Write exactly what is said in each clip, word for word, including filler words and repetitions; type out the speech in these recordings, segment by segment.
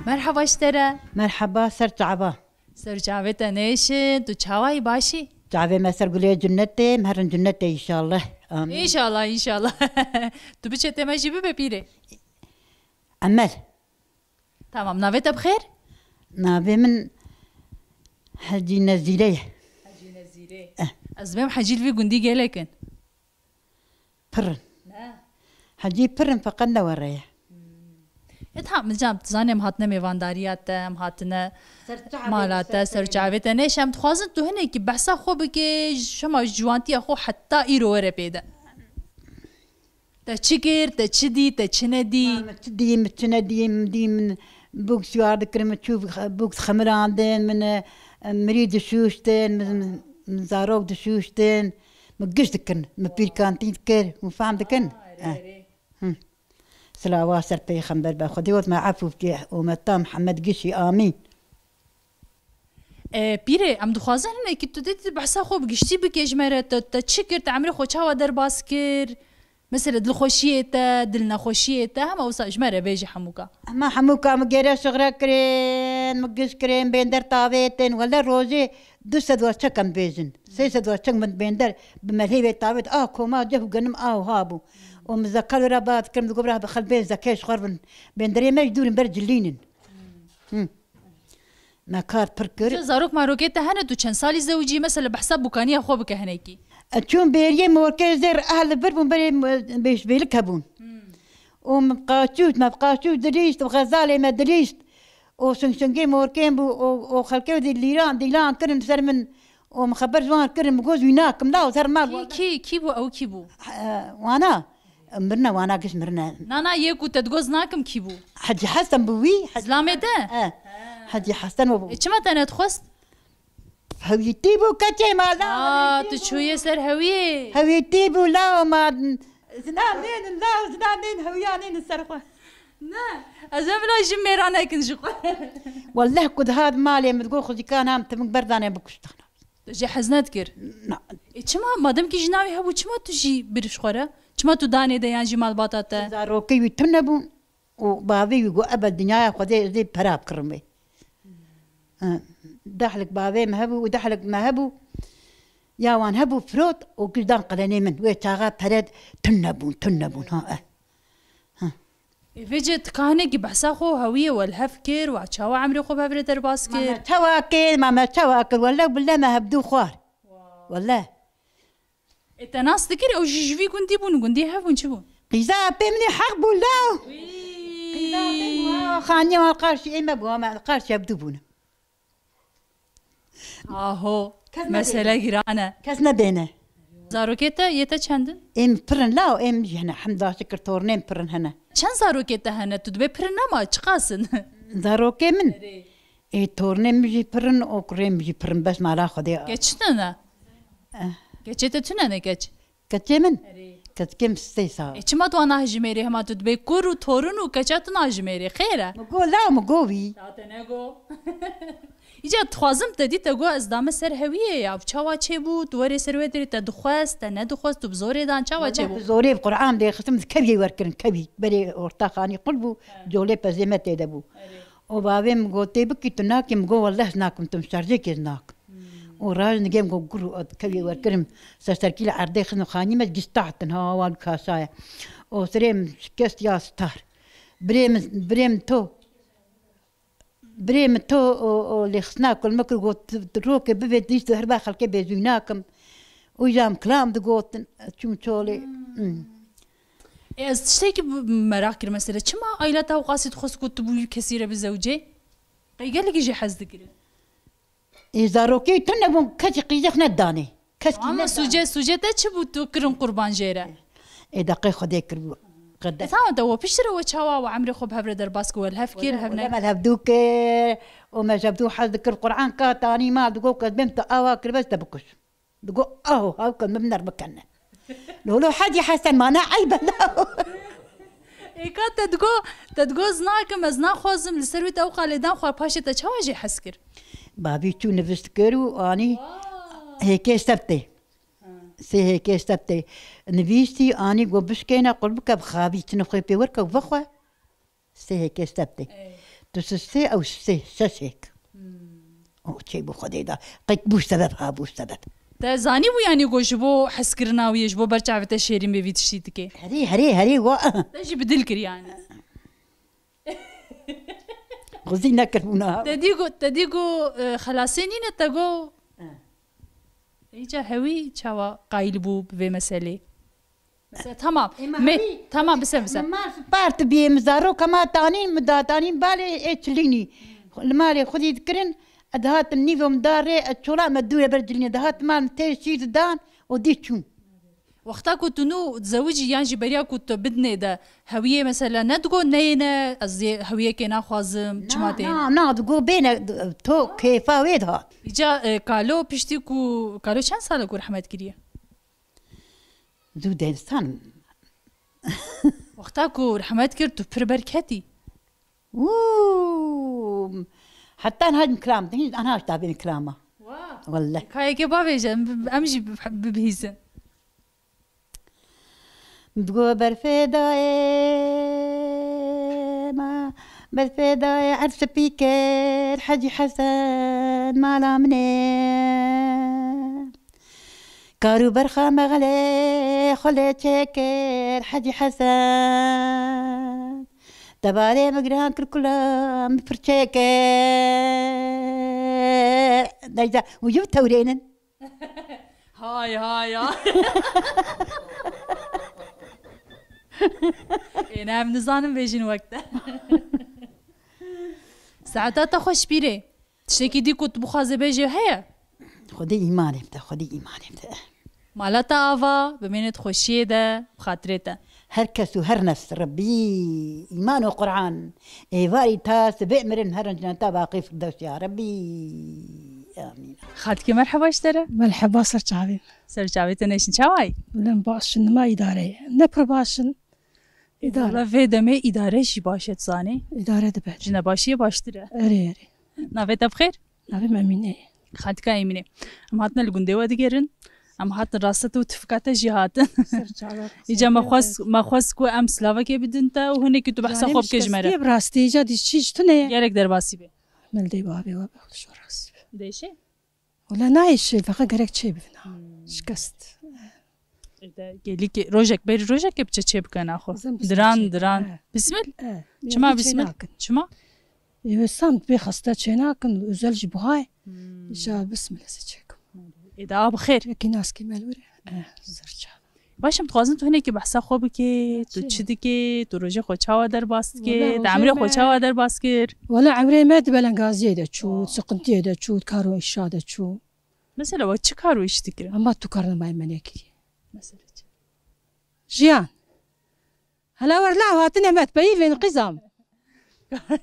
Merhaba ji te re. Merhaba, ser çava. Ser çavê te nêşin, tu çawayî, başî? Çavê me ser gulê cinnetê, em herin cinnetê înşallah. Amîn. Înşallah, înşallah. Tu biçe te me jî bibe pîrê. Emel. Tamam, navê te bi xêr? Navê min Hecî Nezîre ye. Hecî Nezîre. Eh. Ez dibêm Hecî li vî gundî gelek in. Pir in. Ne. Hecî pir in, feqet ne were ye. Hmm. E, tamam, can, tu zanî em hatine mêvandariya te, em hatine mala te, ser çavê te. Nêşe, em dixwazin tu hinekî behsa xwe bike, ji, şema ji ciwantiya xwe heta îro were pê de. Te çi kir, te çi dî, te çi nedî? Ma min çi dî, min çi nedî, min dî, min bûk siwar dikirin, min çû bûk xemirandin, min, e, mirî dişûştin, min, min zarok dişûştin, min giş dikirin, min pîrkantî dikir, hûn fehm dikin? Ah, erê, eh, erê. Hı. Silawa ser pêxember be, Xwedê wet me efû bike, ûmeta Mihemed gişî, amîn. E, pîrê, em dixwazin hinekî tu dê, dê behsa xwe bi giştî bike ji me re. Te, te çi kir? Te emrê xwe çawa derbas kir? Mesela dilxweşiyê te, dilnexweşiyê te, hema wisa ji me re bêje hemûka. Hema hemûka min gêre şixre kirin, min giş kirin, bênder tavêtin. Wele rojê du sed werçek em bêjin. Sê sed werçek min bênder bi melhê vê tavêt. A koma ceh û genim a wiha bû. Û min zeka li ra ba dikirim, digot bira bi xelbên zekê ji xwe bin. Bênderê me ji dûr in ber cilînin. Hı. Me kar pir kir. Tu zarok marokê te hene, tu çend salî zewicî, mesela behsa bûkaniya xwe bike hinekî. Ez çûm bêriyê morkê zêr, ehl li vir bûn berê m-, bêşbêlik hebûn. Hmm. Û min qaçût, me qaçût dilîşt, û xezalê me dilîşt. Û şingşingê morkên bû, û, û xelkê dî lîran, dîlan kirin ser min. Û min xeber ji wan kirin, min got, wî nakim, la û ser mal. Kî, kî, kî bû, ew kî bû? He, wana. Mirine, wana giş mirine. Na, na, yê ku te digot nakim kî bû? Hecî Hesen bû wî. Zilamê te? E. Hecî Hesen o bû. E, çima te nedixwest? Hewîtî bû keçê ma la. Aa, tu çûyê ser hewiyê. Hewîtî bû la ma. Zilamên la, zilamên hewiyanên ser xwe. Ne, ez ê bila jin mêranekin ji xwe. Welleh ku dihat malê min digot xwezîkan ham tim berdane bikuştana. Tu jê hez nedikir? Na. E, çima? Madem ki jina wî hebû, çima tu jî bir ji xwe re? Çima tu danê de yan jî malbata te? Zarokê wî tune bûn û bavê wî got, "Ebe dinyaya Xwedê ez ê pera bikirim wê." E, dehlik bavê me hebû û dehlik me hebû. Ya wan hebû firot û giş dan qelenê min. Wê çaxa pere tune bûn, tune bûn, ha, e. Ê, vêce tu ka hinekî behsa xwe û hewiyê we li hev kir, we çawa emrê xwe bi hev re derbas kir? Ma me çawa kir, ma me çawa kir, wele bile me hevdû xwar. Wow. Wele. Ê, te nas dikir, ew jî ji vî gundî bûn, gundî hev bûn, çi bûn? Qîza apê min ê heq bû law. Wî. Qîza apê min, ha, xaniye wan qarşî ê me bû, me qarşî hevdû bûne. Aho, kes mesele nedêne. Giran e. Kes nedêne. Zarokê te, yê te çend in? Êm pir in law, êm jî hene, hemda şikir tornêm pir in hene. Çend zarokê te hene? Tu dibê pir in ama çiqas in? Zarokê min? Erê. Ê, tornêm min jî pir in, û kurêm min jî pir in, bes mala Xwedê. Keç tune ne? Eh. Keçê te tune ne keç? Keçê min? Erê. Keçikê min sê sal. E, çima tu wan nahijimêrî? Hema tu dibê kur û torun û keça tu nahijimêrî? Xêr e? Mi got law, mi got wî. Ya te nego. Îca dixwazim te dî te got ez dame ser hewiyê ya. Çawa çêbû? Tu werê ser wê derê te dixwest, te nedixwest, tu bi zorê dan, çawa çêbû? Wele bi zorê, bi Qur'an dê xitim, keviyê werkirin, kevî. Berê orta xanî qul bû, he, colê pezê me tê de bû. Erê. Û bavê min got, "Tê bikî tu nakî?" Min got, "Welleh ez nakim, tu min şerjêkê ez nakim." Hmm. Û raj nigêm got, "Guru, at kevî werkirim." Serserkî li erdê xizm xanî me gistahtin, ha, wan kaşaya. Û sirê min şikest ya star. Birê min, birê min to, birê min to, o, o, lêxistina kulmik got, "Tu, tu rokê bivê dîst, tu herba xelkê bêzûy nakim." Û jam kilam digotin, çûm çolê. Hmm. Hmm. E, ez tiştekî bi-, meraq kir mesela. Çima aîla te ewqasî dixwest ku tu bi wî kesî re bizewicê? Qey gelekî jê hez dikirin? Ê, zarokê tune bûn, keçî qîzek nedanê. Kes kî Ama nedanê. Sûce, sûce te çi bû tu kirin qurban jê re? Ê, deqê Xwedê kiribû. E, tamam, te we piştre we çawa we emrê xwe bi hev re derbas kir, we li hev kir, hev ne- Wele me li hev dû kir, û me ji hev dû hez dikir, Qur'an ka tanî mal digot, kes bêm tu awa kir, bes te bikuş. Digo, "Aho, hawke min ner bikene." Lolo Hecî Hesen, ma ne eyb e, la. Ê ka te digo, te digo, "Ez nakim, ez naxwazim, li ser wî te ew qalê dan xwe", paşê te çawa jê hez kir? Bavî çû nivist kir û anî Vay. Hêkê sebtê. Ha. Sê hêkê sebtê. Nivîstî, anî got, "Bişkêne, qul bike, bixavî, çinê xwe pê werke û vexwe." Sê hêkê sebtê. Ey. Tu sisê ew sisê sesêk. O çê bû Xwedê da. Qet bû sebeb ha bû sebeb. Te zanî bû yanî ku ji bo hezkirina wî, ji bo berçavê te şêrîn bê vî tiştî dike? Herê, herê, herê, wa. Te jî bi dil kir yanî. Xwezî nekir bûna. Te dî ku, te dî ku, e, xelasê nîne te got. Îca hewî çawa qayîl bû bi vê meselê? Mesela, tamam. Ê, me Me, hewî, tamam, bise, bise. Me mar spart bî, mi zaroka ma tanîn, mi datanîn balê ê çilînî. Li malê xwedî dikirin, ez dihatim nîvo min da rê, ez çola me dûre ber cilînê. Dihat mal min tê şîr didan û dî çûn. Wexta ku tu nû dizewicî yan jî beriya ku tu bidinê de hewiyê mesela nedigo neyêne, ez ê hewiyekê naxwazim, çima Na, tê? na, na, digo bêne, to kêfa wê dihat. Îca, e, kalo piştî ku, kalo çend sal e ku rehmet kiriye? Zû dênistan. Wexta ku rehmet kir, tu pir berketî. Wû! Heta niha kilam, hîn anha ji davên kilama. Wa! Welleh. Kayekê bavêje, em, em jî bibihîzin. Digo berfê dayê me, berfê dayê erd spî kir, Hecî Hesen mala min e. Kar û berxa me xelê xwe lê çêkir, Hecî Hesen. Tebarê min giran kir, kula min pir çêkir. Neyse, û ji tewrênin. Hay, hay, hay. Ê, ne, em nizanin bêjin wek te. Saeta te xweş pîrê. Tiştekî dî ku tu bixwazê bêjê heye? Xwedê îmanê bide, Xwedê îmanê bide. Mala te ava, bimêne di xweşiyê de, bi xatirê te. Her kes û her nefs Rebbî, îman û Quran, êvarî ta sibê mirin herin cineta baqî Firdewsê ya Rebbî. Amîn. Xaltike merheba ji te re. Merheba ser çavê. Ser çavê te neşin çawayî? Bilem baş in, nima îdare ye. Ne pir baş in. Îdare. Valla vê demê îdare jî baş e, tu zanî. Îdare dibe. Ji nebaşiyê baştir e. Erê, erê. Navê te bi xêr? Navê min Emîne ye. Xaltika Emîne. Em hatine li gundê we digerin. Em hatin rasta te û tifika te jî hatin. Ser çava. Îca me xwest, me xwest ku em silavekê bidin te û hinekî tu behsa xwe bike ji me re. Bi rastî îca dî çî ji tune ye. Gerek derbasî be. Mildê bavê we be, Xwedê ji we razî be. Dêşe? Wala nayê şê, feqet gerek çê bivina. Hmm. Şikest. Ede gelî ki rojek berî rojekê biçe çê bike naxwe. Diran, diran. Bismil? Çima bismil? Çima? Ê, wê samt bê xeste çê nakin, özel ji buhay. Hmm. Îşa bismil ez ê çêkim. Ê, da bi xêr. Yekî naskî melûre. Eh, ser çav. Baş em dixwazin tu hinekî behsa xwe bikê, tu çi dikê, tu rojê xwe çawa derbas dikê, di emrê xwe çawa derbas kir? Wala emrê me di belengaziyê de çû, di siqintiyê de çû, di kar û îşa de çû. Mesela we çi kar û îş dikirin? Ama tu karnamayê me nekiriye. Mesela çi? Jiyan. Hela werla hatine me peyî vên qîzam.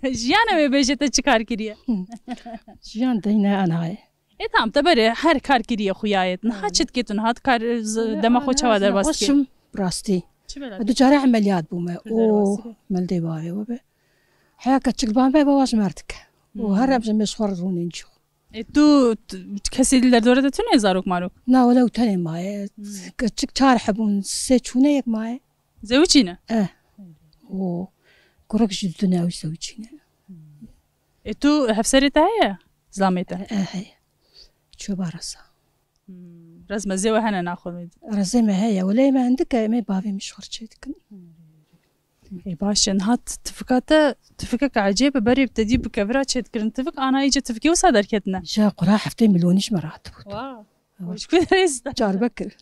Jiyan ew ê bêje te çi kar kiriye? Jiyan deyne anayê. E, tamam, te berê her kar kiriye xuyayet. Niha çi dikê tu? Niha kar, dema xwe çawa derbas dikê? Xweşim, rastî. Çi bela? Du care emeliyat bûme. O mildê bavê we be. Heya keçik ban be, bava ji me re dike. O her em ji mêj xwe re rûnên jî. E, tu, tu, kesê li derdora te tune zarok marok? Na, wele ew tenê maye. Keçik çar hebûn, sê çûne yek maye. Zewicîne? Eh. O kurik jî dune ew zewicîne. E, tu hevserê te heye? Zilamê te? Eh, heye. Çû barasa. Hmm. Rezmezê we hene naxwe? Rezê me heye. Wele me hindik e, em ê bavê min ji xwe re çê dikin. Ê, baş e, niha t-, tifika te, tifikeke ecêb e, berê bi te dî bi kevira çêdikirin. Tifik ana îce tifikê wisa derketine. Ja qura heftê milyonî ji me re hatibû. Wa. Ji ku derê? Çarbekir.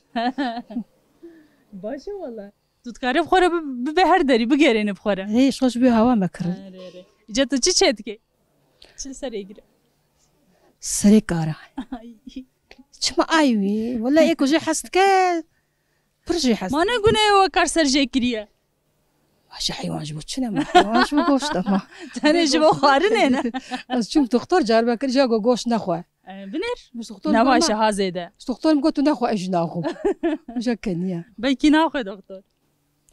Baş e wala. Tu dikarî bi xwe re bi-, bibe her derî, bigerêne bi xwe re. Ê, ji xwe ji bê hawa me kirin. Erê, erê. Îca tu çi çêdikê? Çi li serê gire? Serê kara. Çima ay wî? Wela ê ku jê hez dike, pir jê hez. Ma ne gune we kar ser jê kiriye? Ma ji heywan ji bo çi ne ma? Heywan ji bo goşt e ma. Tenê ji bo xwarinê ne? Ez çûm doktor, car me kir, ja go goşt nexwe. E, binêr. Nebaş e ha zêde. Doktor min got, tu nexwe, ez jî naxwim. Ja keniye. Belkî naxwe doktor.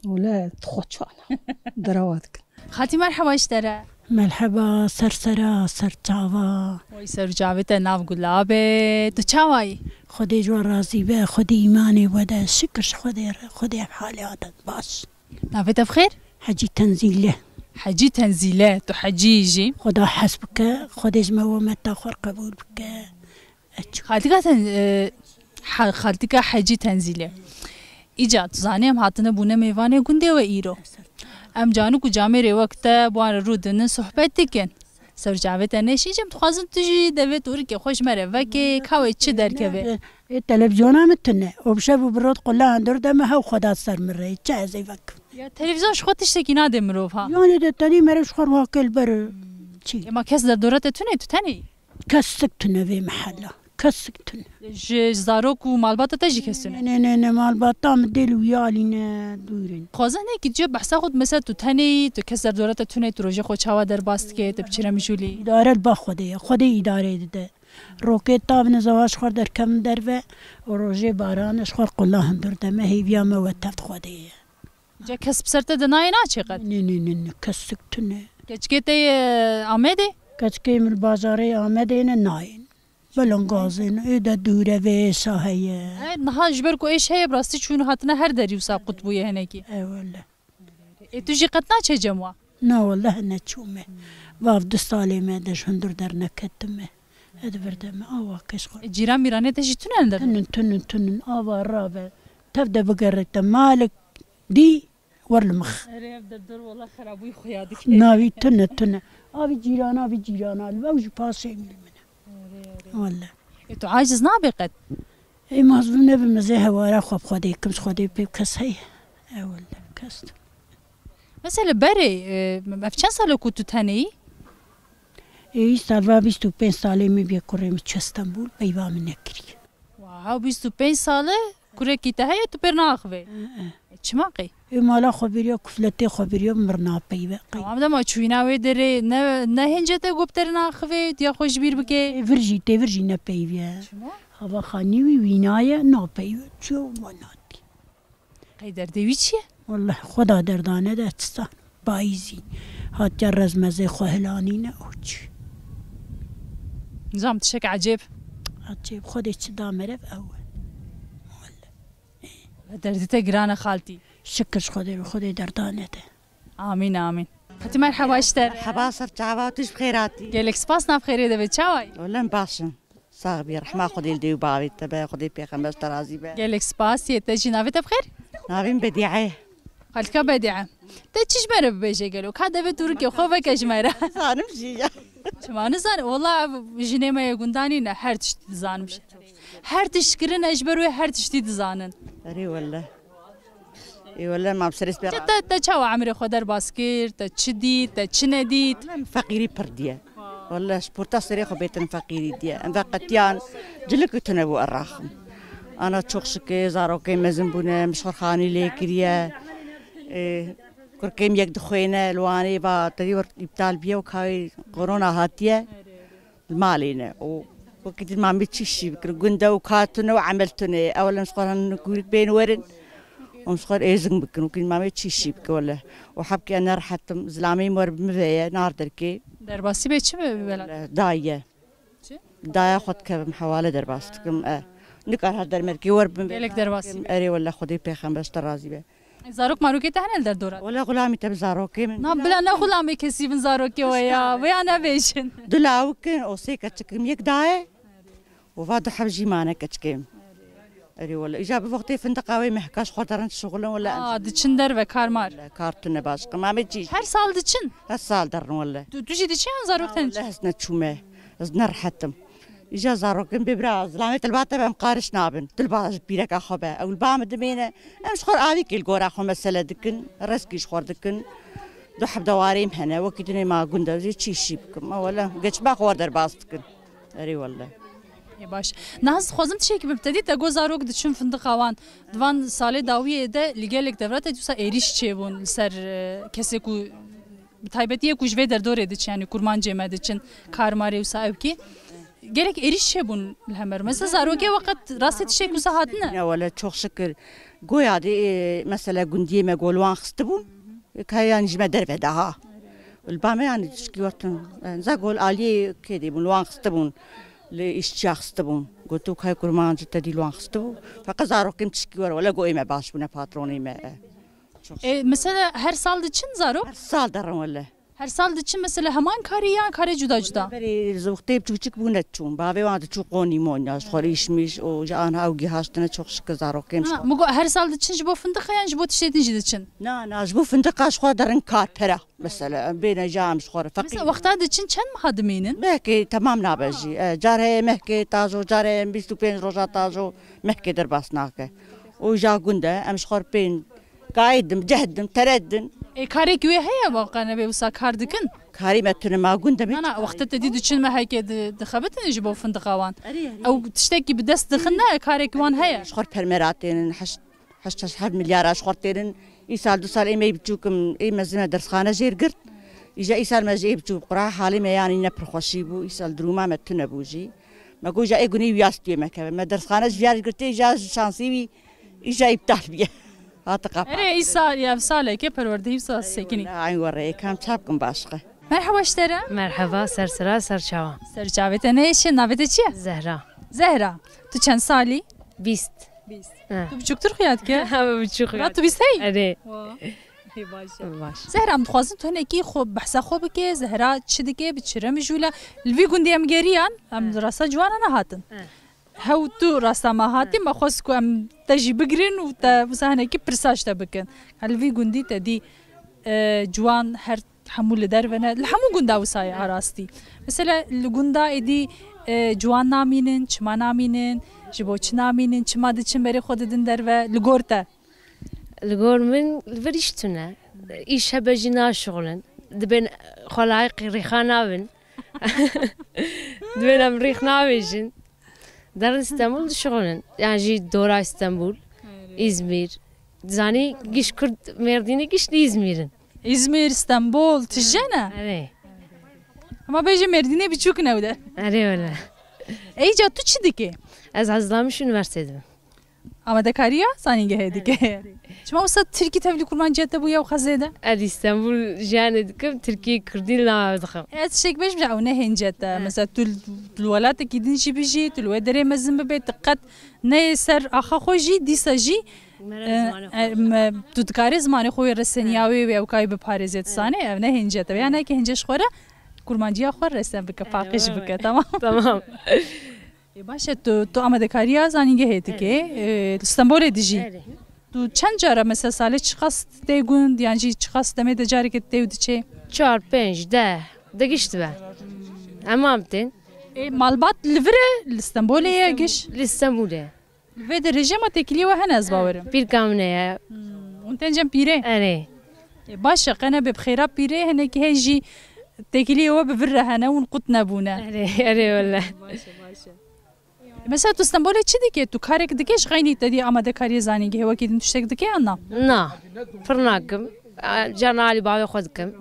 Wele tu xwe çana. Derewa dikin. Xatî merheba ji te re. Merheba, ser sera, ser çava. Oy ser çavê te nav gula be. Tu çawa yî? Xwedê ji we razî be, Xwedê îmanê we de. Şikir ji Xwedê re, Xwedê ev halê hate baş. Navê te bi xêr? Hecî Tenzîle. Hecî Tenzîle, tu hecî yî jî? Xweda hez bike, Xwedê ji me wometa xwe qebûl bike. Xaltika Ten-, e, He-, xaltika Hecî Tenzîle. Îca, tu zanî em hatine bûne mêvanê gundê we îro. Em canik û camêrê wek te bi wan re rû dinin, sohbet dikin. Ser çavê te neşî, cem dixwazin tu jî devê torikê xwe ji me re vekê, ka wê çi derkeve? Ê, televîzyona min tune. Û bi şev û bi rot qulla hundir de me hew xwe da ser min re. Çi ez ê vekim? Ya televîzyon ji xwe tiştekî nade mirov ha. Yanî de tenî mere ji xwe wake li ber çi? Ema kes derdora te tune, tu tenê yî? Kesik tune vê mehela. Kesik tune. Ji zarok û malbata te jî kes tune? Nê, nê, nê, malbata min dêl û yalî ne dûr in. Xwazin ne ki cê behsa xwe mesela tu tenê yî, tu kes derdora te tune, tu rojê xwe çawa derbas dike, tu bi çi re mijûl î? Îdare li ba Xwedê ye. Xwedê îdareyê dide. Rokê tavin, ez ava ji xwe derkevim derve û rojê baran ji xwe qulla hundir de me, hêviya me we tev Xwedê ye. Ca kes bi ser te de nayê naçê qet? Nê, nê, nê, nê, kesik tune. Keçikê te yê Amedê? Keçikê min li bajarê Amedê ne nayên. Belengazê ne, ê de dûre vê êşa heye. E, niha ji ber ku êş heye, bi rastî çûn û hatina her derî wisa qut bûye hinekî. E, wele. Ê, tu jî qet naçe cem wa? Na, wele neçûme. Vav du salê me de ji hundir derneketime. Ez vir de me awa keş xwe. E, cîran mîranê te jî tune li der? Tunin, tunin, tunin. Ava rave. Tev de bigerek te malik. Dî wer li mix. Erê, ev derdor wela xerabûyî xuya dike. Navî tune tune. Avî cîrana, avî cîrana. Li ew jî paşê min e. Erê, erê. Wele. Ê, tu aciz nabê qet? Ê, mazlûm nebim, ez ê hewara xwe bi Xwedê kim, ji Xwedê pê kes heye. E, wele, kes. Mesela berê, e, ev çend sal e ku tu tenê yî? Ê, îsal va bîst û pênc salê min bê kurê min çû Stenbûl, peyva min nekiriye. Wow, bîst û pênc sal e kurekî te heye, tu pêr naaxivê? Hı hı. E, çima qey? Ê, mala xwe biriya, kufletê xwe biriya, mir napeyve. Tamam, dema çûyîna wê derê ne, ne hênce te got te naaxivê, diya xwe ji bîr bike? Ê, vir jî, tê vir jî nepeyve. Çima? Hava xanî wî wîna ye, napeyve. Çi ma natî? Qey derdê wî çi ye? Welleh, xwe da derdane de çi zan. Payîzî. Hatiye rezmezê xwe hilanîne û çi. Nizam tişek ecêb. Ecêb, Xwedê çi da merev ew e. Welleh. Derdê te giran e xaltî. Şikir ji Xwedê, Xwedê derdane de. Amîn, amîn. Xetî merheba ji te. Merheba, ser çava, tu ji xêr hatî. Gelek spas, nav xêrê de be, çawa yî? Welleh, em baş in. Sax bî, rehma Xwedê li dê û bavê te be, Xwedê pêxember ji te razî be. Gelek spas, yê te jî navê te bi xêr? Navê min Bedîe. Xalika Bedîe. Te çi ji me re bibêje gelo? Ka devê tûrikê xwe veke ji me re. Zanim jî ya. Çima nizane? Wela ev jinê me yê gundanî ne, her tiştî dizanim. Her tişt kirine ji ber wê her tiştî dizanin. Erê wele. Ê wele, mam serê sper. Te, te, te çawa emrê xwe derbas kir? Te çi dît? Te çi nedît? Wele, em feqîrî pir diye. Wele, ji porta serê xwe bêtin feqîrî diye. Em veqetiyan cilik û tune bû eraxim. Ana çok şikê, zarokê mezin bûne, min ji xwe xanî lê kiriye. Ê, kurkêm yek dixwêne, li Wanê va, tedî wir îptal biye û kawê korona hatiye. Li malê ne û wekî din mamê çi şî bikin? Gund e û kar tune û emel tune ye. Ewil em ji xwe re hin kûrik bên werin û em ji xwe re êzing bikin. Wekî din mamê çi şî bike wele. Û hebkê ez nerehet im. Zilamê min wer bi min ve ye, nar derkê. Derbasî bê çi be welat? Daye. Çi? Daya xwe dikevim hewale derbas dikim. E. Nikar her dermerkê wer bi min ve. Gelek derbasî. Erê wele Xwedê pêxember ji te razî be. Zarok marokê te hene li derdora? Wele xulamî te bi zarokê min. Na bila ne xulamê kesî bin zarokê we ya. Vêya nebêjin. Du lawik in, o sê keçik in, yek daye. Û va du heb jî mane keçikê min. Erê wele. Îja bi wextê findiqa wê mehka ji xwe derin şixulin wele. Aa, diçin derve kar mar. Wele, kar tune baş. Qimamê çî. Her sal diçin? Her sal derin wele. Tu, tu jî diçin yan zarok te? Wele ez neçûme. Ez nerehet im. Îja zarokên bê bira zilamê tilba te be em qariş nabin. Tilba ji pîreka xwe be. Ew li ba min dimêne. Em ji xwe re avîkê li gora xwe mesele dikin. Reskî ji xwe re dikin. Du heb dewarê min hene. Wekî dinê ma gund e. Jê çi îşî bikim? Ma wele geçma xwe wer derbas dikin. Erê wele. Ê baş. Niha ez dixwazim tiştekî bim. Te dî te got zarok diçin findiqa wan. Di van salê dawiyê de li gelek devra te dîsa êrîş çêbûn li ser, e, kesê ku bi taybetî yê ku ji vê derdorê diçin, yanî kurmancê me diçin, karmarê wisa ewkî. Gelek êrîş çêbûn li hemer. Mesela zarokê we qet rastê tiştek wisa hatine? Ya wele çok şikir. Goya dê, e, mesela gundiyê me gol wan xistibûn. Ka yanî ji me derve daha. Li ba me yanî tişkî wertin. Za gol aliyê kê dê bûn, li wan xistibûn. Li îşçiya xistibûn. Gotu kay kurmancî te dî li wan xistibû. Feqet zarokê min tişkî wer wele go ê me baş bûne patronê me. E. E, mesela her sal diçin zarok? Her sal derin wele. Her sal diçin mesela heman karî yan karê cuda cuda? Berê zewqtê biçûçik bû neçûn. Bavê wan diçû qonî monya, ji xwe rîşmîş û ji anha ew gî haştine çok şikir zarokên ji Ha, xwe. Min got her sal diçin ji bo findiqa yan ji bo tiştê din jî diçin? Na, na, ji bo findiqa ji xwe derin kar pera. Mesela, em bêne ja em ji xwe re feqîr. Mesela wexta diçin çend meha dimînin? Mehkê temam nabe jî. E, car heye mehkê tajo, car heye bîst û pênc roja tajo, mehkê derbas nake. Û ja gund e, em ji xwe re pên kayê din, cehd din, teret din. Ê, karekî wê heye, wa qe nebe wisa kar dikin? Karî me tune ma gund e. Na, na, wexta te dî diçin mehekê di-, dixebitin ji bo findiqa wan. Erê, erê. Ew tiştekî bi dest dixin ne, karekî wan heye. Ji xwe re permera tênin, heşt heşt heşt heft milyara ji xwe têrin. Îsal du sal ê me yê biçûk im, ê mezin me dersxane jêr girt. Îja îsal me ji ê biçûk qura halê me yanî ne pirxweşî bû. Îsal dirûma me tune bû jî. Me got, îja ê gunî wî ya stûyê me keve. Me dersxane ji viya girtê, îja ji şansî wî, îja îptal bîye. Hate qapa. Erê, îsal, ya saleke perwerdehî wisa sekinî. Ay were, ê kam çap kim başqe. Merhaba ji te re. Merhaba, ser sira, ser çawa. Ser çavê te neyşe, navê te çi ye? Zehra. Zehra, tu çend salî? Bîst. Bîst. He. Tu biçûktir xuya dike? Ha, biçûk xuya. Ra tu bîst hey? Erê. Wa. Hey, baş e. Baş. Zehra, em dixwazin tu hinekî xwe, behsa xwe bike, Zehra çi dike, bi çi re mijûl e? Li vî gundî em geriyan, em He. rasta ciwana nehatin. He. Hew tu rasta me hatî, He. me xwest ku em te jî bigirin û te wisa hinekî pirsa ji te bikin. Li vî gundî te dî, e, ciwan her hemû li derve ne, li hemû gunda wisa ye a rastî. Mesela li gunda êdî, e, ciwan namînin, çima namînin, ji bo çi namînin, çima diçin berê xwe didin derve, li gor te? Li gor min li vir îş tune. Îş hebe jî naşixulin. Dibên xwe layîqî rîxa nabin. Dibên em rîx nabêjin. Derin Stenbul dişixulin. Yan jî dora Stenbul, Erê. Îzmîr. Zanî giş Kurd Mêrdînî giş li Îzmîr in. Îzmîr, Stenbul, tije ne? Erê. Hema bêje Mêrdînê biçûk ne ew de. Erê wele. Ey ca tu çi dikê? Ez Hezlamiş Üniversiteyê dibim. Amadekariya zanîngehê dike. Çima wisa Tirkî tevlî Kurmancî te bûye û xezê de? Ez Stenbul jiyanê dikim, Tirkî Kurdî li nav dixim. Ez tiştek bêjim, ew ne hênce te. He. Mesela tu li, tu li welatekî din jî bijî, tu li wê derê mezin bibê, tu qet neyê ser axa xwe jî, dîsa jî, Mere e, zimanê xwe e, me, tu dikarê zimanê xwe wê reseniya wê wê ew kayî biparêzê, tu zanê, ev ne hênce te. Ya ne ki hênce ji xwe re Kurmanciya xwe resen bike, paqij bike, tamam. Tamam. Ê, baş e, tu, tu amadekariya zanîngehê dikê, Evet. e, li Stenbolê dijî. Evet. Tu çend cara mesela salê çiqas tê gund, yan jî çiqas demê de carekê tê û diçê? Çar, pênc, deh, digiş dibe. Hemam tên. Ê, malbat li vir e, li Stenbolê ye giş? Li Stenbolê. Li vê derê jî hema têkiliyê we hene, ez bawerim. Pîrka min heye. Hmm, hûn tên cem pîrê? Erê. Ê, baş e, qe nebe bi xêra pîrê, hinekî hên jî têkiliyê we bi vir re hene, hûn qut nebûne. Erê, erê wele. Baş e, baş e. Mesela tu Stenbolê çi dikê? Tu karek dikê ji xeynî te dî amadekariyê zanîngehê wekî din tiştek dikê yan na? Na. Pir nakim. A, carna alî bavê xwe dikim.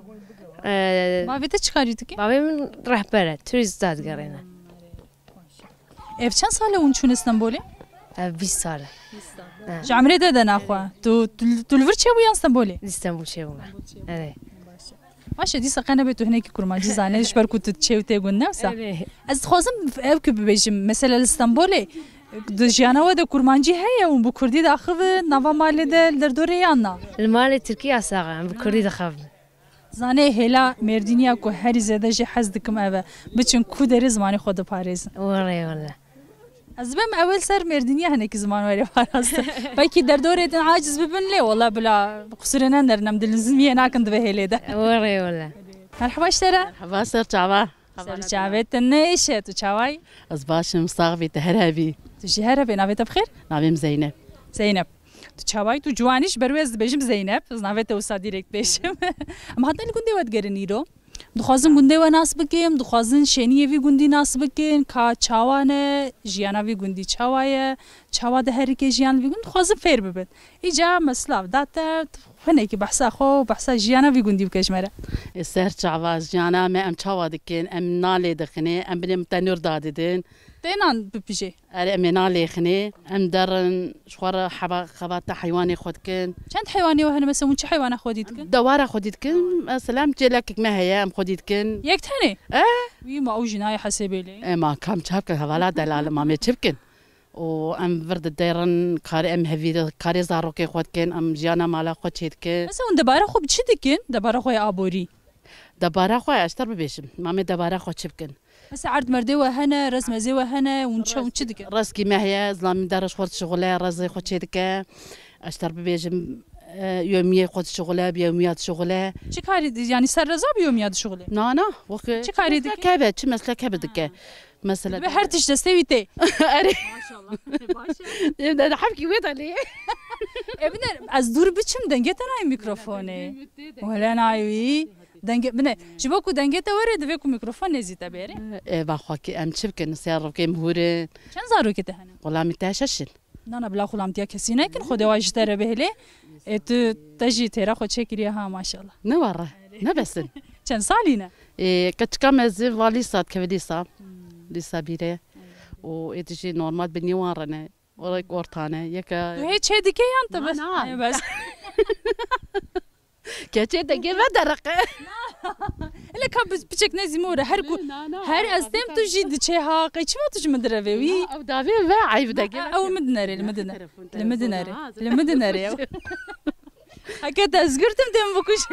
E, Bavê te çi karî dike? Bavê min rehber e. Turîsta digerîne. Ev çend sal e hûn çûne Stenbolê? Ev bîst sal e. Bîst sal. He. Ji emrê te de naxwe. Tu, tu, tu li vir çêbû yan Stenbolê? Li Stenbol çêbûme. Erê. Baş e, dîsa qe nebe tu hinekî kurmancî zanê, ji ber ku tu çêw tê gund ne wisa? Erê. Ez dixwazim ev ku bibêjim, mesela li Stenbolê, di jiyana we de kurmancî heye û bi kurdî daxivin, nava malê de, li derdorê yan na? Li malê tirkî yasax e, em bi kurdî dixevin. Zanê hêla Mêrdîniya ku herî zêde jê hez dikim ev e, biçin ku derê zimanê xwe diparêzin. Were wele. Ez bim ewil ser Mêrdîniya hinekî ziman were parastin. Belkî derdorê din aciz bibin lê wela bila qusûrê nenerin, em dilnizmiyê nakin di vê hêlê de. Were wele. Merhaba ji te re. Merhaba, ser çava. Ser çavê te neyşe, tu çawayî? Ez baş im, sax bî, tu her hebî. Tu jî her hebî, navê te bi xêr? Navê min Zeynep. Zeynep. Tu çawayî, tu ciwanî, ji ber wê ez dibêjim Zeynep. Ez navê te wisa dîrekt bêjim. Em hatine li gundê we digerin îro. Dixwazin gundê we nas bikin, dixwazin şêniyê vî gundî nas bikin, ka çawa ne, jiyana vî gundî çawa ye, çawa diherike jiyan li vî gund, dixwazin fêr bibin. Îca me silav da te, hinekî behsa xwe û behsa jiyana vî gundî bike ji me re. Ê ser çava jiyana me em çawa dikin, em nalê dixinê, em binê tenûr dadidin. Tê nan bipijê? Erê, em ê nalêxinê, em derin, ji xwe re heba-, xebata heywanê xwe dikin. Çend heywanê we hene? Mesela, hûn çi heywana xwedî dikin? Dewara xwedî dikin, mesela, em çêlekek me heye, em xwedî dikin. Yek tenê? E? Wî ma ew jî nayê hesêbê lê. E, ma kam çap ke hevala delal, ma me çi bikin? û em vir didêrin, karê em hevî, karê zarokê xwe dikin, em jiyana mala xwe çêdikin. Mesela hûn debara xwe bi çi dikin? Debara xwe ya aborî? Debara xwe ez ji te re bibêjim, ma em ê debara xwe çi bikin? Mesela erdmerdê we hene, rezmezê we hene, hûn çi, hûn çi dikin? Rezkî me heye, zilamî me derê ji xwe dişixule, rezê xwe çêdike. Ez ji te re bibêjim, e, yomiyê xwe dişixule, bi yomiya dişixule. Çi karî di-, yanî ser reza bi yomiya dişixule? Na, na, wek çi karî dike? Meslek hebe, çi meslek hebe dike. Mesela dibe her tişt destê wî tê. Erê. Maşallah. Baş e. Em de hevkî wê de lê. E, bine, ez dûr biçim, dengê te nayê mîkrofonê. Wele nayê wî. Dengê, bine, ji bo ku dengê te were, divê ku mîkrofon nêzî te bêre. E, va xwe ki em çi bikin? Sê rokê em hûr in. Çend zarokê te hene? Xulamî te şeş in. Na, na, bila xulamtiya kesî nekin, Xwedê wa ji te re bihêle. E, tu, te jî têra xwe çêkiriye ha, maşallah. Ne were, ne besin. Çend salî ne? E, keçika mezin va lîsa dikeve lîsa. Hmm. Lîsa bîre. Û ê tu jî normal binî wan re ne. Orek ortane, yeka. Tu hê çê dike yan te bes? Na, na. Ê, bes. Keçê te gê vederiqe. Ele ka bi-, piçek nezî more. Her ku, na, na, her ez têm tu jî diçe ha. Qey çima tu ji min direvê wî? Na, ew davê ve eyb de gê. Ew min dinere, li min dinere. Li min dinere. Li min dinere ew. Heke te ez girtim, dê min bikujî.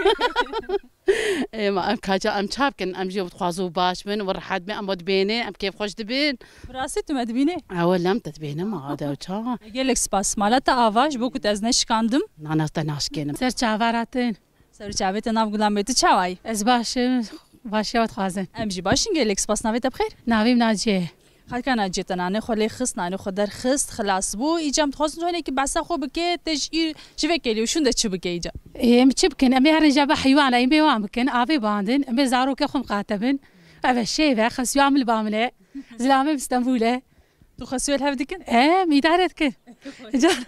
Ê, ma em kaça em çav kin, em jî dixwazin û baş bin û rehet bin, em dibêne, em kêfxweş dibin. Bi rastî tu me dibînê? Ewe lem te dibêne ma, de çawa? Gelek spas. Mala te ava ji bo ku te ez neşikandim. Nana te naşkênim. Ser çava ratin. Ser çavê te nav gulan bê, tu çawayî? Ez baş im, başiya we dixwazin. Em jî baş in, gelek spas. Navê te bi xêr? Navê min Naciye ye. Xelka Naciye te nanê xwe lê xist, nanê xwe derxist, xilas bû. Îca em dixwazin tu hinekî behsa xwe bike, te ji î-, ji vê kelî û şûn de çi bike îca? Ê, em çi bikin? Em ê herin jaba heywana, em ê wan bikin, avê bandin, em ê zarokê xwe miqate bin. Ev e şêv e, xesiya min li ba min e. Zilamê min Stenbûl e. Tu xesiyo li hev dikin? Em îdare dikin.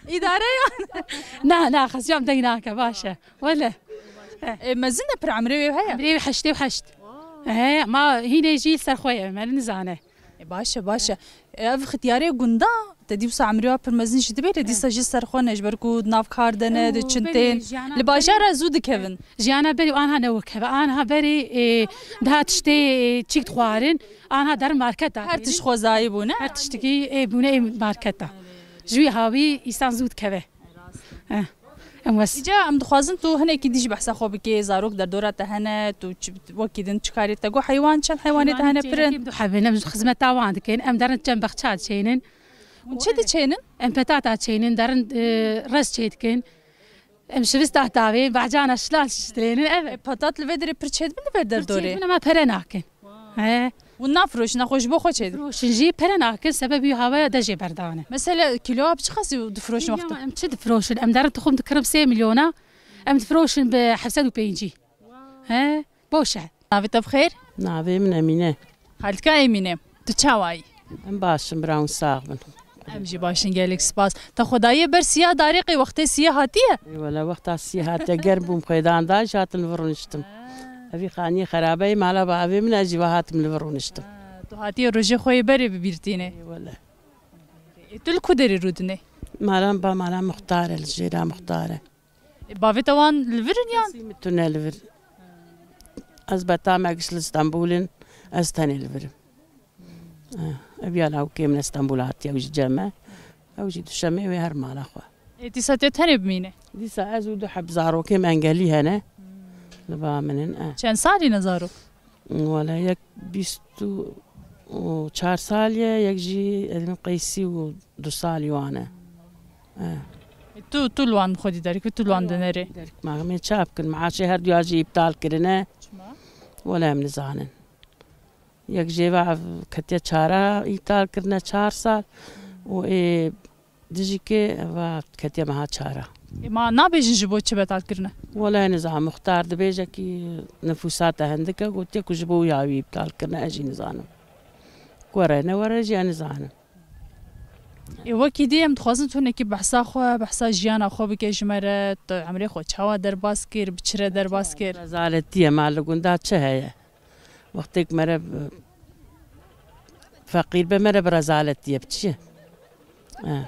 Îdare ya? Na, na, xesiya min deng nake, baş e. Wele. E, mezin e pir, emrê wê heye? Emrê wê heştê û heşt. He, ma hînê jî li ser xwe ye, me nizane. E, baş e, baş e. E, ev xitiyarê gunda, te dî wisa emrê wa pir mezin jî dibe, lê dîsa jî ser xwe ne, ji ber ku di nav kar de ne, diçin tên. Li bajara zû dikevin. Jiyana berî û anha ne wek hev e. Anha berî, e, daha tiştê, e, çîk dixwarin, anha derin marketa. Her tişt xwezayî bûne. Her tiştikî, e, bûne, e, marketa. Ji wî hawî îsan zû dikeve. Eh, em wes- Îca em dixwazin tu hinekî dî jî behsa xwe bikê, zarok derdora te hene, tu çi, wekî din çi karê te got, heywan, çend heywanê te hene pir in? Heywanê çênekê em du hebin, em xizmeta wan dikin, em derin çend bexça diçênin. Hûn çi diçênin? Em petata çênin, derin, e, rez çê dikin. Em şivista tavê, bacana şilal şiştirênin, evet. E, petat li vê derê pir çêdibin li vê derdorê? Pir çêdibin ama pere nakin. He. Hûn nafiroşin, xwe ji bo xwe çêdin? Firoşin jî pere nakin, sebebî hawaya de jê berdane. Mesela kîloya bi çi qasî difiroşin wexta? Em çi difiroşin? Em derin tuxum dikirin sê milyona, em difiroşin bi heft sed û pêncî. He, boş e. Navê te bi xêr? Navê min Emîne. Xalika Emîne, tu çawayî? Em baş in, bira hûn sax bin. Em jî baş in, gelek spas. Te xwe daye ber siya darê, qey wextê siya hatiye? Ê wele, wexta siya hatiye, germ bûm xwêdan da, jî hatim li vir rûniştim. Evî xaniyê xerabe ye, mala bavê min, ez jî va hatim li vir rûniştim. Ha, tu hatiye rojê xwe yê berê bi bîr tînê? Ê wele. Ê, tu li ku derê rûdinê? Mala min ba mala Muxtar e, li jêra Muxtar e. E, bavê te wan li vir in yan? Kesî min tune li vir. Ez beta me giş li Stenbolin, ez tenê li vir im. Eh, ev ya lawikê min li Stenbol hatiye, ew ji cem e. Ew jî duşemê wê her mala xwe. E, dîsa tê tenê bimîne? Dîsa ez û du heb zarokê min engelî hene. Li ba min in, eh. Çend salî ne zarok? Wele yek bîst û çar salî ye, yek jî ez ê bim qey sî û du salî wan e. Eh. E, tu, tu li wan xwedî derkevî, tu li wan dinerê? Derkevî, em ê çawa bikin? Meaşê her duya jî îptal kirine. Çima? Wele em nizanin. Yek jê ve ev ketiye çara îptal kirine çar sal û ê Dijikê eva ketiye meha çara. Ê, ma nabêjin ji bo çi betal kirine? Wele nizam, muxtar dibêje ki nifûsa te hindik e, gotiye ku ji bo ya wî îptal kirine, ez jî nizanim. Were ne were jî ez nizanim. Ê, wekî dî em dixwazin tu hinekî behsa xwe, behsa jiyana xwe bike ji me re, tu emrê xwe çawa derbas kir, bi çi re derbas kir? Rezaletî ye, ma li gunda çi heye? Wextêk mere bi-, feqîr be, mere bi rezaletî ye, bi çi ye? Eh.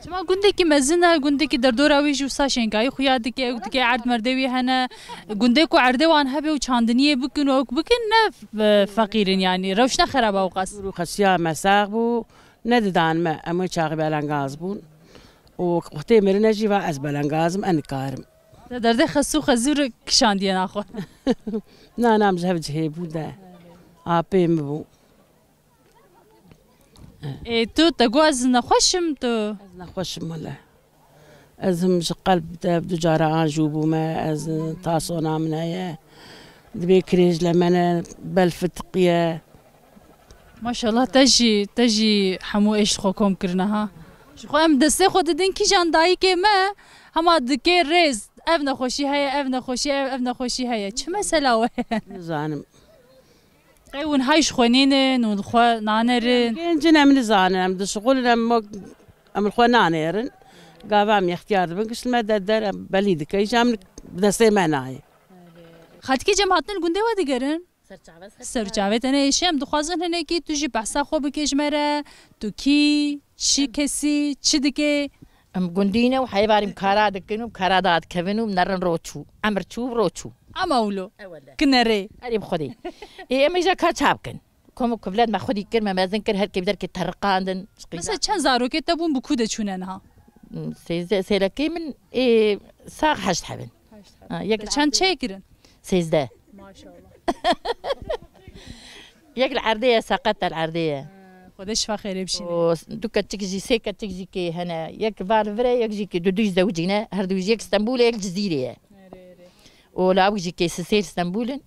Çima gundekî mezin e, gundekî derdora wî jî wisa şênkayî xuya dike, ew dike erd merdê wî hene. Gundê ku erdê wan hebe û çandiniyê bikin û ew bikin, ne, e, feqîr in yanî. Rewş ne xerab e ewqas. Dûr û xesiya me sax bû. Nedidan me, em wê çaxî belengaz bûn. Û wextê mirine jî va ez belengaz im, ez nikarim. Te derdê xesû xezûr kişandiye naxwe. Na, na, em ji hev cihê bû de. Apê min bû. Ê, tu te got ez nexweş im, tu? Ez nexweş im wele. Ez him ji qelb de du cara anjû bûme, ez tasona min heye. Dibê kirêj li me ne, bel fitiqiye. Maşallah, te jî, te jî hemû êş xwe kom kirine ha. Ji xwe em destê xwe didin kîjan dayikê me, hema dikê rêz, ev nexweşî heye, ev nexweşî, ev, ev nexweşî heye. Çi mesela we? Nizanim. Qey hûn hay ji xwe nînin, hûn li xwe nanerin? Gencin em nizanin, em dişixulin, em, em li xwe nanêrin. Gava em yextiyar dibin, gişt me de der, em belî dike, îja em bi destê me nayê. Xelkê cem hatin li gundê we digerin? Serçave, serçave. Serçave te ne êşe, em dixwazin hinekî tu jî behsa xwe bike ji me re, tu kî, çi kesî, çi dike? Em gundî ne û heyvarî em kara dikin û kara dadikevin û nerin ro çû. Emir çû, ro çû. Ama wilo. E wele. Kinerê. Erê bi Xwedê. Ê, em îja ka çav kin. Kom û kuvlet me xwedî kir, me mezin kir, her kê bi derkê teriqandin. Mesela çend zarokê te bûn, bi ku de çûne niha? Hmm, sêzdeh, sêlekê min, ê, sax heşt hebin. Heşt hebin. Ha, yek. Te çend çêkirin? Sêzdeh. Maşallah. Yek li erdê ye, seqet e li erdê ye. Ha, Xwedê şifa xêrê bişîne. Û du keçik jî, sê keçik jî kê hene. Yek va li vir e, yek jî kê du, du jî zewicîne. Her du jî yek Stenbolê, yek Cizîrê ye. Erê, erê. Û lawik jî kê sisêr Stenbolin.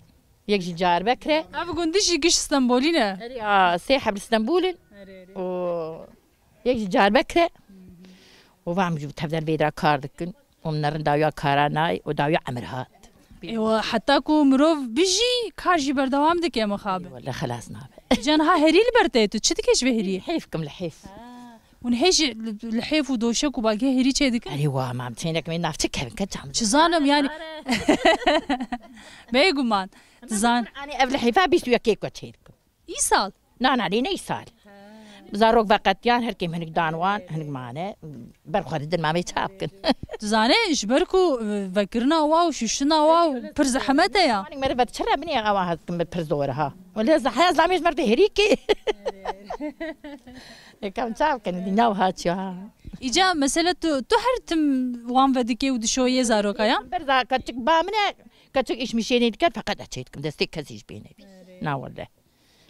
Yek jî Diyarbekir e. Ev gundî jî giş Stenbolî ne? Erê, a, sê heb li Stenbolin. Erê, erê. Û yek jî Diyarbekir e. Û va em jî tevder vê de kar dikin. Û min nerin dawiya kara nayê û dawiya emir hat. Ewa, heta ku mirov bijî, kar jî berdewam dike mixabin. Wele xelas nabe. Can ha herî li ber te ye, tu çi dike ji vê heriyê? Hêf kim li hêf. Hûn hê jî li, li hêf û doşek û bagê herî çê dikin? Erê wa, mam çênek me navçe kevin, ke çam. Çi zanim yani. Bêguman. Dizan. Anî ev li hêfa bîst û yekê ku çê dikim. Îsal? Na, na, lê ne îsal. Zarok veqetiyan, her kêm hinik dan wan, hinik mane. Ber xwe didin, ma vê çap kin. Tu zane, ji ber ku, e, vekirina wa û şuştina wa û pir zehmet e ya. Anî meriv çi re binê awa hat kim pir zor ha. Wele zehaya zlamê ji mer de herî kê. Ê, kam çav kin, dîna wiha çi ha. Îca, mesela tu, tu her tim wan vedikê û dişoyê zaroka ya? Ber za keçik ba min e, keçik îş mişênê diker, feqet ez çê dikim, destê kesî ji pê nebî. Na wele.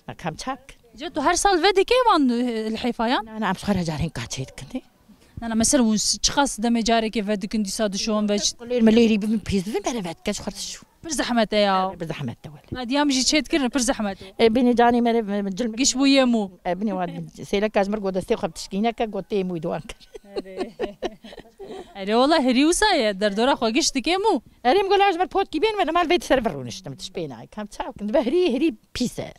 Na kam çak. Îca tu her sal vedikê wan, e, li hêfa yan? Na, na, em ji xwe re carên ka çê dikin, ê. Na, na, mesela hûn s-, çiqas demê carekê vedikin, dîsa dişon ve. Qulêr milêrî bibin pîs bibin, bere vedike ji xwe dişû. Pir zehmet e ya. Bi zehmet de wele. Hadiya min jî çêdikirin, pir zehmet e. E, binê canê me re, me, me cil. Giş bûye mû. E, binê wan, sêleka ji mir got destê xwe bi tişkîneke, got tê mû wan kir. Erê wala herî wisa ye, derdora xwe giş dike mû. Erê min got la ji mir potkî bên, me mal vê ser vir rûniştim, tiş pê nayê. Kam çav kin, dibe herî, herî pîs e.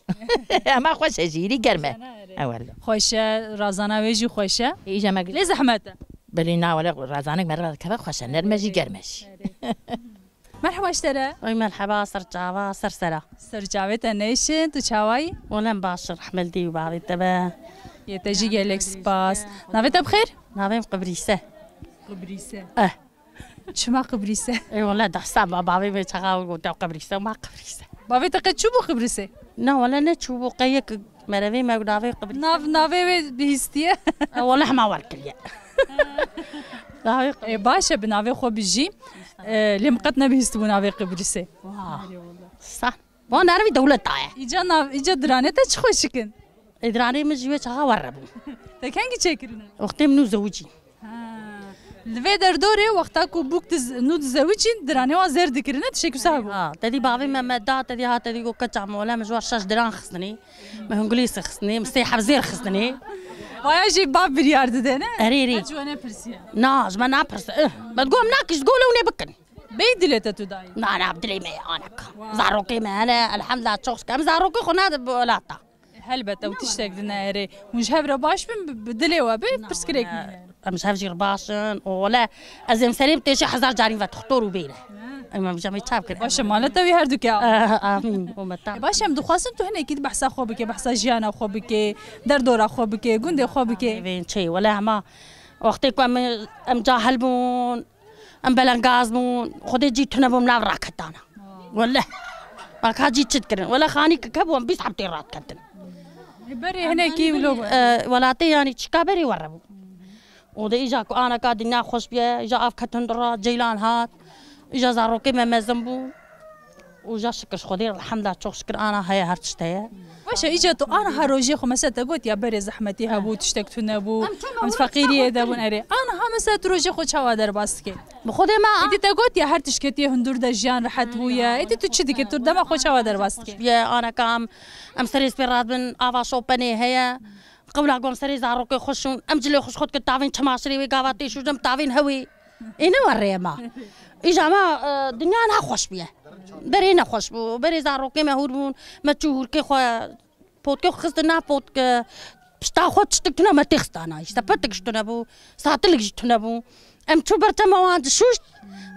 Ema xweş e jî, herî germ e. E wele. Xweş e, razana wê jî xweş e. Îja me. Lê zehmet e. Belê na wele, razanek me re keve xweş e, nerm e jî, germ e jî. Merheba ji te re. Oy merheba, ser çava, ser sera. Ser çavê te nêşin, tu çawayî? Wele em baş, rehmel dî û bavê te be. Yê te jî gelek spas. Navê te bi xêr? Navê min Qibrîse. Qibrîse. Eh. Çima Qibrîse? Ê wele dehsa ba-, bavê me çaxa gote Qibrîse, ma Qibrîse. Bavê te qet çûbû Qibrîsê? Na wele neçûbû, qey yek merevê me navê Qibrîse. Nav, navê wê bihîstiye. E, wele hema wer kiriye. Navê Qibrîse. Ê, baş e, bi navê xwe bijî. E, lê min qet nebihîstibû navê Qibrîsê. Wah. Sah. Wan nervî dewleta ye. Îca nav, îca diranê te çi xweşik in? Ê, diranê min ji wê çaxa werre bû. Te kengî çêkirine? Wextê min nû zewicî. Ha. Li vê derdorê wexta ku bûk diz-, nû dizewicîn, diranê wan zêr dikirine, tişek wisa hebû? Ha, te dî bavê me me da, te dî ha, te dî got, keça me wele min ji wan şeş diran xistinê, min hingulîsê xistinê, min sê heb zêr xistinê. Vaya jî bav biryar dide, ne? Erê, erê. Ji we nepirsiye. Na, ji me napirse. Eh, me digot, em nakî ji gole hûn ê bikin. Bey dilê te tu dayî? Na, na, dilê me ye, aneka. Zarokê me hene, elhamdulillah, çok şükür. Em zarokê xwe nadin bi welata. Helbet, ew tiştek din e, erê. Hûn ji hev re baş bin, bi, bi dilê we bê, pirsgirêk nîne. Em ji hev jî re baş in. Û wele, ez ê em serê bi têşê hezar carî ve doktor û bêne. Em, em ji me çav kirin. Baş e, male te wî her du ke. Eh, amîn. Û me ta. E, baş e, em dixwazin tu hinekî di behsa xwe bike, behsa jiyana xwe bike, derdora xwe bike, gundê xwe bike. Evên çê, wele hema wextê ku em, em cahil bûn, em belengaz bûn, Xwedê cî tune bûm nav raketana. Wele. Baka cî çi dikirin? Wele xanî kike bûm, bîst heb tê radiketin. Berê hinekî wilo bû. E, welatê, yanî çika berê were bû. Û de îja ku aneka dinya xweş biye, îja av ketin dira, ceylan hat, îja zarokê me mezin bû. Û ja şikir Xwedê, elhamdulillah, çok şikir ana heye, her tişt heye. Baş e, îca tu aniha rojê xwe mesela te got ya berê zehmetî hebû, tiştek tune bû, em feqîriyê de bûn erê. Aniha mesela tu rojê xwe çawa derbas dikê? Bi Xwedê me. Êdî te got ya her tişt ketiye hundur de jiyan rehet bûye. Êdî tu çi dikê? Tu dema xwe çawa derbas dikê? Biye aneka em, em serê spê radibin, ava şopenê heye. Qewla gom serê zarokê xwe şûn. Em cilê xwe ji xwe dikin tavîn çemaşirê wê gava tê şûn, em tavîn hewê. Ê ne werê ma. Îja ma, e, dinya ne xweş bûye. Berê ne xweş bû. Berê zarokê me hûr bûn. Me çû hûrkê xwe, potkê xwe xistin nav potke. Pişta xwe tiştik tune me têxistana. Îşte petik ji tune bû. Satilik ji tune bû. Em çû ber tema wan dişûşt.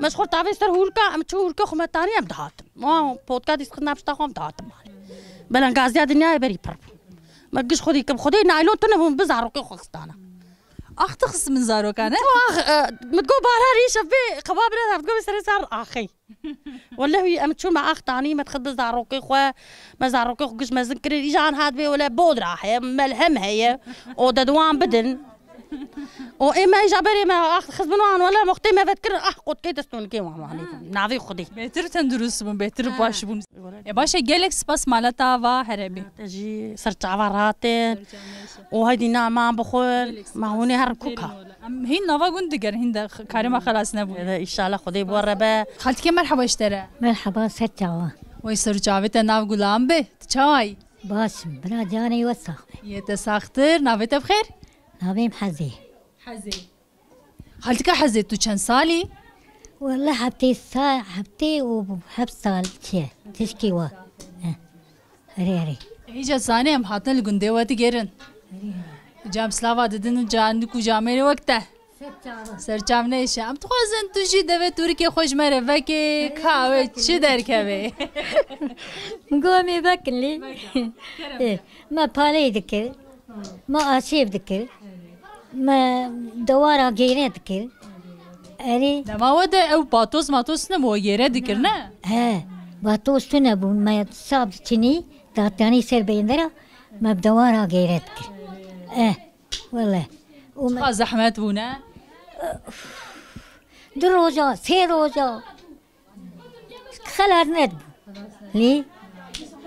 Me ji xwe tavê ser hûrka, em çû hûrkê xwe me tanî em dihatin. Wan potka dîs xistin nav pişta xwe em dihatin malê. Belengaziya dinyayê berî pir bû. Me giş xwe dî kim. Xwedê naylon tune bûn bi zarokê xwe xistana. Ax dixist min zarokan, e? Ax, e, min got, Bahar, îşev bê qeba bire, min got, serê sar axê. Wellehî em çû me ax tanî, me dixist bi zarokê xwe, me zarokê xwe giş mezin kirin. Îja an hat bê wele bodra heye, melhem heye. O de diwan bidin. O ê me îja berê me ax dixist bin wan wele moxtê me vet kirin. Ah, qotkê destûnikê wan wanê. Navê Xwedê. Bêtir tendurist bûn, bêtir baş bûn. E, baş e, gelek spas mala te ava here bî. Te jî ser çava rahatin. Û heydî naman bixwin. Ma hûnê her kuka. Em hîn nava gund digerin, hîn de x-, karê me xelas nebû. Ede, înşallah Xwedê bi we re be. Xaltikê merheba ji te re. Merheba, ser çava. Wey ser çavê te nav gulan be. Tu çawa yî? Baş im, bira canê we sax be. Yê te saxtir, navê te bi xêr? Navê min Hezê. Hezê. Xaltika Hezê, tu çend salî? Wele heftê sa-, heftê û heft sal çi ye, tişkî wa. Eh, erê, erê. Hêja zanê em hatin li gundê we digerin. Cem slava didin û canik û camêrê wek te. Ser çav neyşe. Em dixwazin tu jî devê tûrikê xwe ji me re vekê, ka wê çi derkeve. Gomê vekin lê. Ê, me palê dikir. Me aşêv dikir. Me dewara gêre dikir. Erê. Dema we de ew batos matos nebû, we gêre dikir, ne? He, batos tune bûn. Me sab diçinî, datanî ser beyndera, me bi dewara gêre dikir. Eh, wele. Û me Çiqa zehmet bû, ne? Du roja, sê roja. Xelas nedibû. Lê,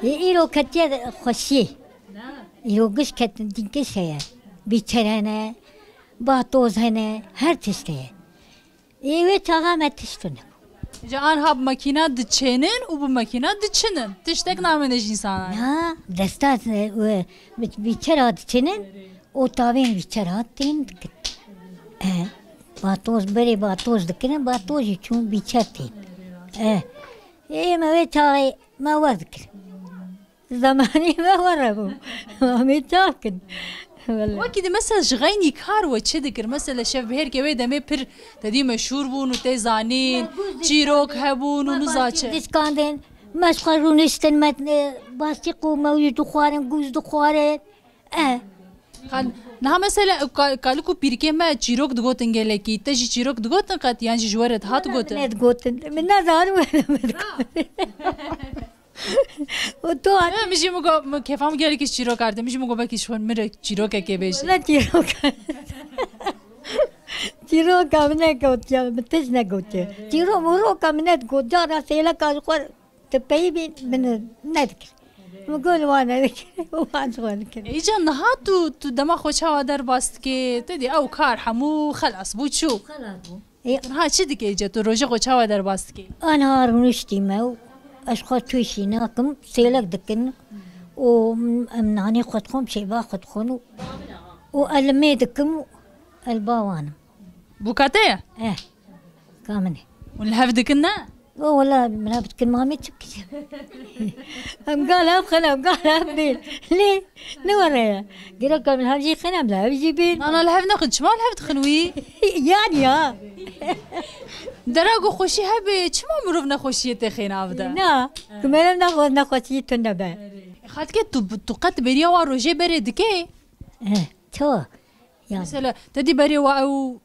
lê îro ketiye xweşiyê. Îro giş ket-, giş heye. Bîçer hene, batoz hene, her tişt heye. Ê wê çaxa me tişt nebû. Ca anha bi makîna diçênin û bi makîna diçinin. Tiştek namêne ji însanan. Na, desta, e, bi, bîçera diçinin. O tavên bîçer hat tên dikin. E, batoz berê batoz dikirin, batoz jî çûn bîçer tên. E, ê me wê çaxê me we dikir. Zemanî me we re bû. Em ê çax kin. Wele. Wekî di mesela ji xeynî kar we çi dikir? Mesela şev bihêrkê wê demê pir te dî meşhûr bûn û tê zanîn, çîrok hebûn û niza çi. Dişkandin, me ji xwe rûniştin, me, e, basîq û mewî dixwarin, gûz dixwarin. E. Xan, niha mesela, ka-, kalik û pîrikê me çîrok digotin gelekî. Te jî çîrok digotin qet, yan jî ji we re dihat gotin? Ne digotin. Min nezanim were min digotin. Û tu hat- Min jî min got, min kêfa min gelekî ji çîrok ardin. Min jî min got, belkî ji xwe min re çîrokekê bêjî. Ne çîrok. Çîroka min negotiye, min tişt negotiye. Çîrok mûroka min nedigot. Cara sêleka ji xwe Ti peyî bî min nedikir. Min got wan nedikir. Wan ji xwe dikir. Îca niha tu, tu dema xwe çawa derbas dikê? Te dî ew kar hemû xelas bû, çû. Xelas bû. Ê, niha çi dikê îca? Tu rojê xwe çawa derbas dikê? Aniha rûniştî me û ez xwe tûşî nakim, sêlek dikin û em nanê xwe dixwin, şêva xwe dixwin û, û elimê dikim û elba wan im. Bûka te ye? Eh, ka min e. Hûn li hev dikin ne? O wela min hev dikin, mamê çi bikî? Em gal hev xin, em gal hev bên. Lê ne were ye. Gerek em li hev jî xin, em li hev jî bên. Nana li hev nexin, çima li hev dixin wî? Yan ya. Dera ku xweşî hebe, çima mirov nexweşiyê tê xê nav de? Na, ku merem nexwe-, nexweşiyê tune be. Xaltike tu, tu qet bêriya wa rojê berê dikê? Eh, çawa? Yan. Mesela, te dî berê wa ew,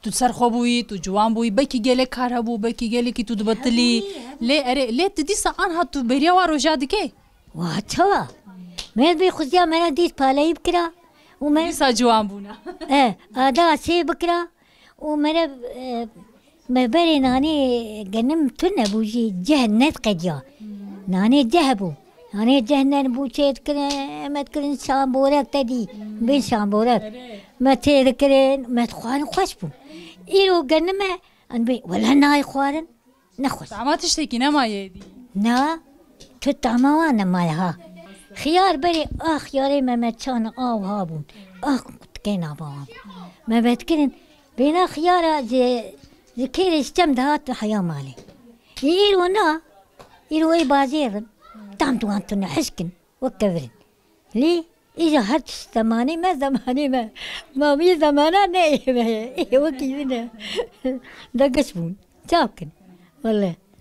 tu ser xwe bûyî, tu ciwan bûyî, belkî gelek kar hebû, belkî gelekî tu dibetilî. Hebûyî, hebûyî. Lê erê, lê tu dîsa anha tu beriya wa roja dikê? Wa çawa? Me bi xuziya me re dît paleyî bikira û me Dîsa ciwan bûna. e, ada sê bikira û me re e, me berê nanê genim tune bû jî ceh nediqediya. Nanê ceh bû. Nanê ceh nen bû çê dikirin, me dikirin şamborek te dî. Bin şamborek. Me tê dikirin, me dixwarin xweş bû. Îro genime, em bê, wele nayê xwarin, ne xweş. Tama tiştekî nema yê dî. Na, tu tama wan nemaye ha. Xiyar berê, ah xiyarê me me çan aw ha bûn. Ah kutikê nava wan. Me vedikirin, bêna xiyara ji, ji kêrê ji çem dihat heya malê. Îro na, îro ê bajêrin. Tam tu wan tune hişkin, wek kevirin. Lê, îja her tişt zemanê me, zemanê me. Ma wî zemana ne ê me ye. Ê wekî wî ne. De giş bûn. Çav kin. Wele.